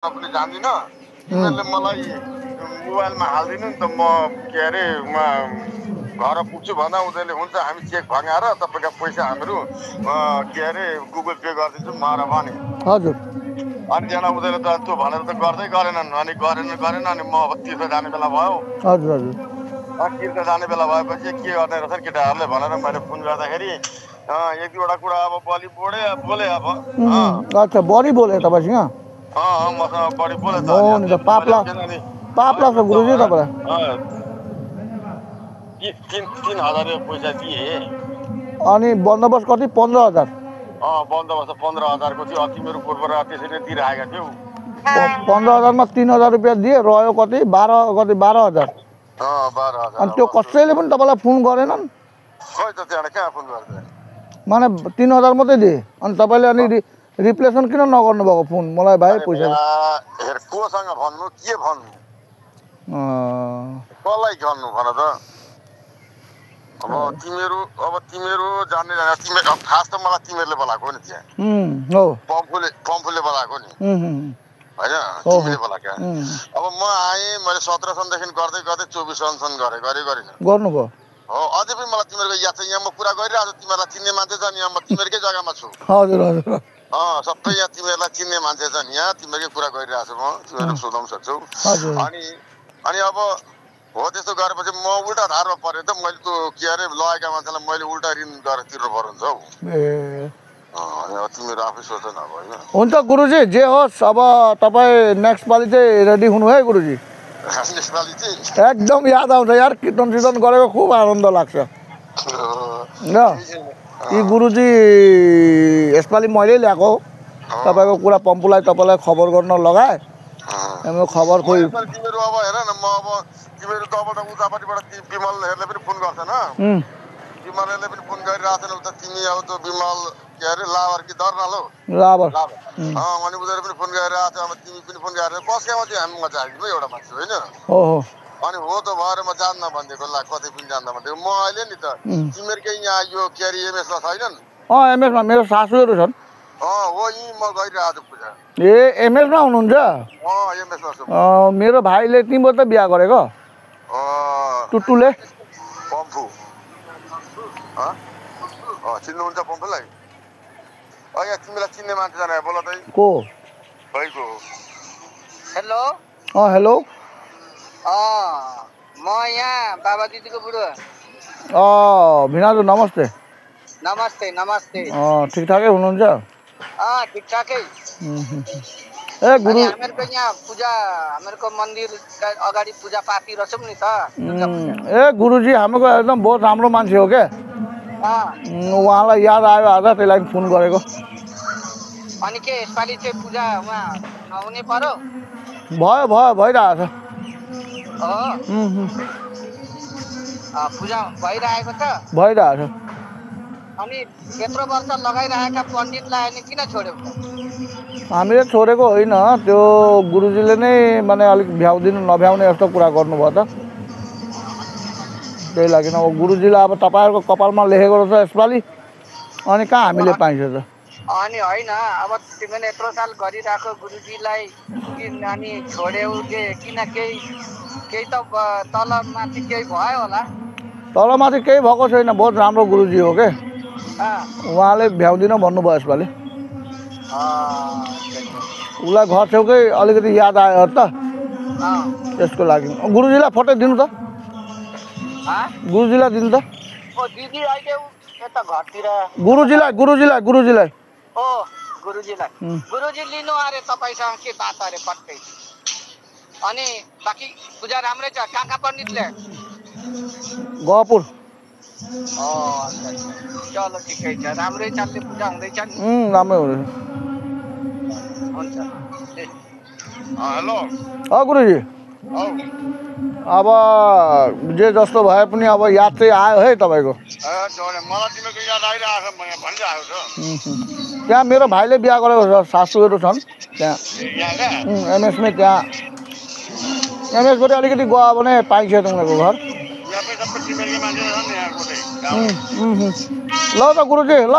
पनि जान्दिन तिमीहरूले मलाई मोबाइलमा हाल्दिनु नि त म के अरे घर पुग्छु भन्दा उनीहरूले हुन्छ हामी चेक भगाएर तपाईँका पैसा हामीहरू के अरे गुगल पे गरिदिन्छौँ भनेर भने हजुर अनि त्यहाँ उनीहरूले त त्यो भनेर त गर्दै गरेनन् अनि गरेन अनि म अब तीर्थ जाने बेला भयो हजुर हजुर अनि तीर्थ जाने बेला भएपछि के गर्ने रहेछन् केटाहरूले भनेर मैले फोन गर्दाखेरि एक दुईवटा कुरा अब बलि बोले अब अच्छा बढी बोले तपाईँसँग मसँग बढी बोले त नि त पाप लाग्छ गुरुजी तपाईँलाई 3,000 रुपियाँ पैसा दिए अनि बन्दोबस्त कति 15,000 बन्दोबस्त 15,000 को थियो तिमीहरू पूर्व त्यसरी नै दिइरहेका थियौ 15,000 मा 3,000 रुपियाँ दिए रह्यो कति 12,000 12,000 अनि त्यो कसैले पनि तपाईँलाई फोन गरेनन् खै त त्यहाँ कहाँ फोन गर्दै माने 3,000 मात्रै दिए अनि तपाईँले अनि रिप्लेसमेन्ट किन नगर्नु भएको फोन मलाई भाइ पैसा हेर कोसँग भन्नु के भन्नु कसलाई भन्नु भन त अब तिमीहरू जान्ने तिमीहरू खास त मलाई तिमीहरूले बोलाएको नि त्यहाँ हो पम्फुले बोलाएको नि होइन तिमीले बोलाएको अब म आएँ मैले 17 सनदेखि गर्दै 24 सनसम्म गरिनँ गर्नुभयो हो अझै पनि मलाई तिमीहरूको याद छ यहाँ म कुरा गरिरहेको छु तिमीहरूलाई चिन्ने मान्छे छ नि यहाँ म तिमीहरूकै जग्गामा छु हजुर हजुर सबै यहाँ तिमीहरूलाई चिन्ने मान्छे छ नि यहाँ तिमीहरूकै कुरा गरिरहेको छु म तिमीहरू सोधाउन सक्छौ अनि अब हो त्यस्तो गरेपछि म उल्टा धारमा परेँ त मैले त्यो के अरे लगेका मान्छेलाई मैले उल्टा ऋण गरेर तिर्नु पर्यो नि हौ तिमीहरू आफै सोच न अब होइन हुन्छ गुरुजी जे होस् अब तपाईँ नेक्स्ट पालि चाहिँ रेडी हुनु है गुरुजी एकदम याद आउँछ यार कीर्तन सिर्तन गरेको खुब आनन्द लाग्छ ल यी गुरुजी यसपालि मैले ल्याएको हो तपाईँको कुरा पम्पुलाई तपाईँलाई खबर गर्न लगाए खबर खोइ तिमीहरू अब हेर न म अब तिमीहरू त अब त उतापट्टिबाट विमलहरूले पनि फोन गर्छन् विमलहरूले पनि फोन गरिरहेछन् उता तिमी अब त्यो विमल के अरे लावर कि दर्नाल हो लावर अनि उनीहरू पनि फोन गरिरहेछ अब तिमी पनि फोन गरेर कसैमा चाहिँ हामी मजा आइदिनु एउटा मान्छे होइन अनि हो त भएर म जान्न भनिदिएको ला कतै पनि जान्न भनिदिएको म अहिले नि त तिमीहरूकै यहाँ यो के अरे एमएसमा छैनन् एमएसमा मेरो सासूहरू छन् हो यहीँ म गइरहेको छु पूजा एमएसमा हुनुहुन्छ एमएसमा छु मेरो भाइले तिम्रो त बिहा गरेको टुटुले पम्फु चिन्नुहुन्छ पम्फुलाई यहाँ तिमीलाई चिन्ने मान्छे जाने बोल त को भाइको हेलो हेलो म यहाँ बाबा दिदीको बुढो भिनाजु नमस्ते नमस्ते नमस्ते ठिकठाकै हुनुहुन्छ ठिकठाकै गुरु हामीहरूको यहाँ पूजा हामीहरूको मन्दिर अगाडि पूजा पार्टी रहेछौँ नि त गुरुजी हाम्रो एकदम बहुत राम्रो मान्छे हो क्या उहाँलाई याद आयो आज त्यही लागि फोन गरेको अनि के यसपालि चाहिँ पूजा उहाँ नहुने पर्यो भइरहेछ पूजा भइरहेको छ भइरहेछ अनि यत्रो वर्ष लगाइरहेका पण्डितलाई अनि किन छोड्यौ हामीले छोडेको होइन त्यो गुरुजीले नै माने अलिक भ्याउदिनु नभ्याउने जस्तो कुरा गर्नुभयो त त्यही लागि अब गुरुजीलाई अब तपाईँहरूको कपालमा लेखेको रहेछ यसपालि अनि कहाँ हामीले पाइन्छ त अनि होइन अब तिमीले यत्रो साल गरिरहेको गुरुजीलाई अनि छोड्यौ किन केही त तलमाथि केही भयो होला तलमाथि केही भएको छैन बहुत राम्रो गुरुजी हो के उहाँले भ्याउदिन भन्नुभयो यसपालि उसलाई घर छेउकै अलिकति याद आयो त त्यसको लागि गुरुजीलाई फोटो दिनु त गुरुजीलाई दिनु त गुरुजीलाई गुरुजी लिनु अरे तपाईँसँग के बात अरे पट्टै अनि बाँकी पूजा राम्रै छ कहाँ पण्डितले गहपुर चलो ठिकै छ राम्रै चालले पूजा हुँदैछ नि राम्रै हुँदैछ हुन्छ हेलो गुरुजी अब जे जस्तो भए पनि अब याद चाहिँ आयो है तपाईँको त्यहाँ मेरो भाइले बिहा गरेको छ सासूहरू छन् त्यहाँ एमएसमै त्यहाँ एमएसबाट अलिकति गयो भने पाइन्छ उनीहरूको घर ल त गुरुजी ल